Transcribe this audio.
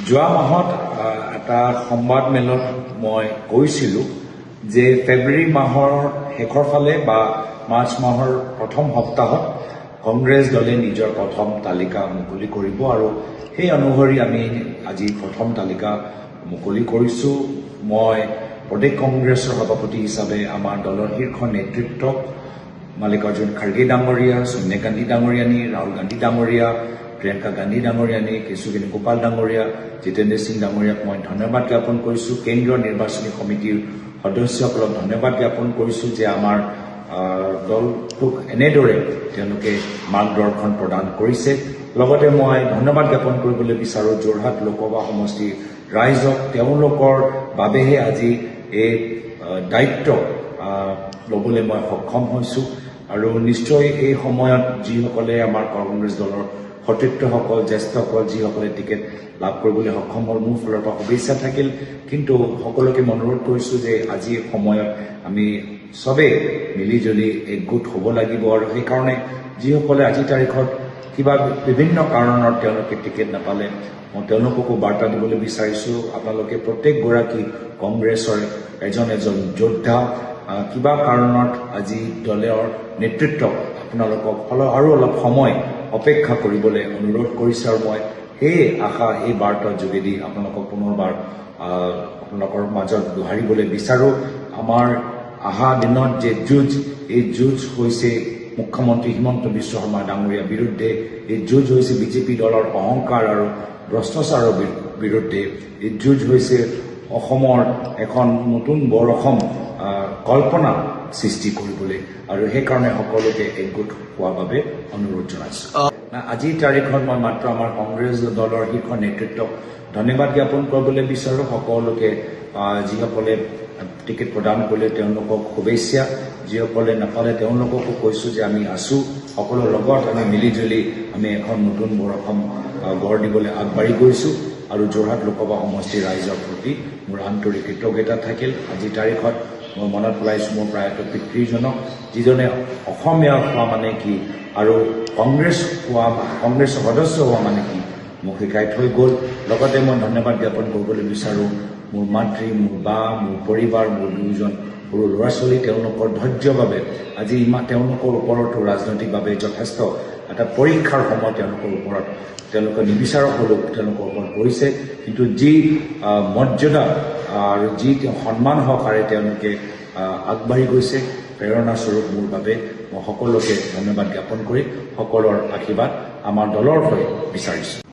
যোৱা মাহত এটা সংবাদমেলত মই কৈছিলোঁ যে ফেব্ৰুৱাৰী মাহৰ শেষৰ ফালে বা মাৰ্চ মাহৰ প্ৰথম সপ্তাহত কংগ্ৰেছ দলে নিজৰ প্ৰথম তালিকা মুকলি কৰিব আৰু সেই অনুসৰি আমি আজি প্ৰথম তালিকা মুকলি কৰিছোঁ। মই প্ৰদেশ কংগ্ৰেছৰ সভাপতি হিচাপে আমাৰ দলৰ শীৰ্ষ নেতৃত্বক মাল্লিকাৰ্জুন খাৰ্গে ডাঙৰীয়া, ছোনিয়া গান্ধী ডাঙৰীয়ানী, ৰাহুল গান্ধী ডাঙৰীয়া, প্ৰিয়ংকা গান্ধী ডাঙৰীয়ানী, কেশু বেণুগোপাল ডাঙৰীয়া, জিতেন্দ্ৰ সিং ডাঙৰীয়াক মই ধন্যবাদ জ্ঞাপন কৰিছোঁ। কেন্দ্ৰীয় নিৰ্বাচনী সমিতিৰ সদস্যসকলক ধন্যবাদ জ্ঞাপন কৰিছোঁ যে আমাৰ দলটোক এনেদৰে তেওঁলোকে মাৰ্গদৰ্শন প্ৰদান কৰিছে। লগতে মই ধন্যবাদ জ্ঞাপন কৰিবলৈ বিচাৰোঁ যোৰহাট লোকসভা সমষ্টিৰ ৰাইজক। তেওঁলোকৰ বাবেহে আজি এই দায়িত্ব ল'বলৈ মই সক্ষম হৈছোঁ আৰু নিশ্চয় এই সময়ত যিসকলে আমাৰ কংগ্ৰেছ দলৰ সতীৰ্থসকল, জ্যেষ্ঠসকল, যিসকলে টিকেট লাভ কৰিবলৈ সক্ষম হ'ল, মোৰ ফালৰ পৰা শুভেচ্ছা থাকিল। কিন্তু সকলোকে মই অনুৰোধ কৰিছোঁ যে আজিৰ সময়ত আমি চবেই মিলিজুলি একগোট হ'ব লাগিব আৰু সেইকাৰণে যিসকলে আজিৰ তাৰিখত কিবা বিভিন্ন কাৰণত তেওঁলোকে টিকেট নাপালে, মই তেওঁলোককো বাৰ্তা দিবলৈ বিচাৰিছোঁ, আপোনালোকে প্ৰত্যেকগৰাকী কংগ্ৰেছৰ এজন এজন যোদ্ধা। কিবা কাৰণত আজি দলৰ নেতৃত্বক আপোনালোকক আৰু অলপ সময় অপেক্ষা কৰিবলৈ অনুৰোধ কৰিছোঁ আৰু মই সেই আশা এই বাৰ্তাৰ যোগেদি আপোনালোকক পুনৰবাৰ আপোনালোকৰ মাজত দোহাৰিবলৈ বিচাৰোঁ। আমাৰ অহা দিনত যে যুঁজ, এই যুঁজ হৈছে মুখ্যমন্ত্ৰী হিমন্ত বিশ্ব শৰ্মা ডাঙৰীয়াৰ বিৰুদ্ধে, এই যুঁজ হৈছে বিজেপি দলৰ অহংকাৰ আৰু ভ্ৰষ্টাচাৰৰ বিৰুদ্ধে, এই যুঁজ হৈছে অসমৰ এখন নতুন বৰ অসম কল্পনা সৃষ্টি কৰিবলৈ আৰু সেইকাৰণে সকলোকে একগোট হোৱাৰ বাবে অনুৰোধ জনাইছোঁ। আজিৰ তাৰিখত মই মাত্ৰ আমাৰ কংগ্ৰেছ দলৰ শীৰ্ষ নেতৃত্বক ধন্যবাদ জ্ঞাপন কৰিবলৈ বিচাৰোঁ। সকলোকে যিসকলে টিকেট প্ৰদান কৰিলে তেওঁলোকক শুভেচ্ছা, যিসকলে নাপালে তেওঁলোককো কৈছোঁ যে আমি আছোঁ সকলোৰ লগত, আমি মিলিজুলি আমি এখন নতুন বৰ অসম গঢ় দিবলৈ আগবাঢ়ি গৈছোঁ আৰু যোৰহাট লোকসভা সমষ্টিৰ ৰাইজৰ প্ৰতি মোৰ আন্তৰিক কৃতজ্ঞতা থাকিল। আজিৰ তাৰিখত মই মনত পেলাইছোঁ মোৰ প্ৰয়াত পিতৃজনক, যিজনে অসমীয়া হোৱা মানে কি আৰু কংগ্ৰেছ হোৱা, কংগ্ৰেছৰ সদস্য হোৱা মানে কি মোক শিকাই থৈ গ'ল। লগতে মই ধন্যবাদ জ্ঞাপন কৰিবলৈ বিচাৰোঁ মোৰ মাতৃ, মোৰ বা, মোৰ পৰিবাৰ, মোৰ দুয়োজন সৰু ল'ৰা ছোৱালী, তেওঁলোকৰ ধৈৰ্যৰ বাবে আজি ইমান তেওঁলোকৰ ওপৰতো ৰাজনৈতিকভাৱে যথেষ্ট এটা পৰীক্ষাৰ সময় তেওঁলোকৰ ওপৰত, তেওঁলোকে নিবিচাৰক হ'লেও তেওঁলোকৰ ওপৰত পৰিছে, কিন্তু যি মৰ্যাদা আৰু যি সন্মান সহকাৰে তেওঁলোকে আগবাঢ়ি গৈছে, প্ৰেৰণাস্বৰূপ মোৰ বাবে। মই সকলোকে ধন্যবাদ জ্ঞাপন কৰি সকলোৰ আশীৰ্বাদ আমাৰ দলৰ হৈ বিচাৰিছোঁ।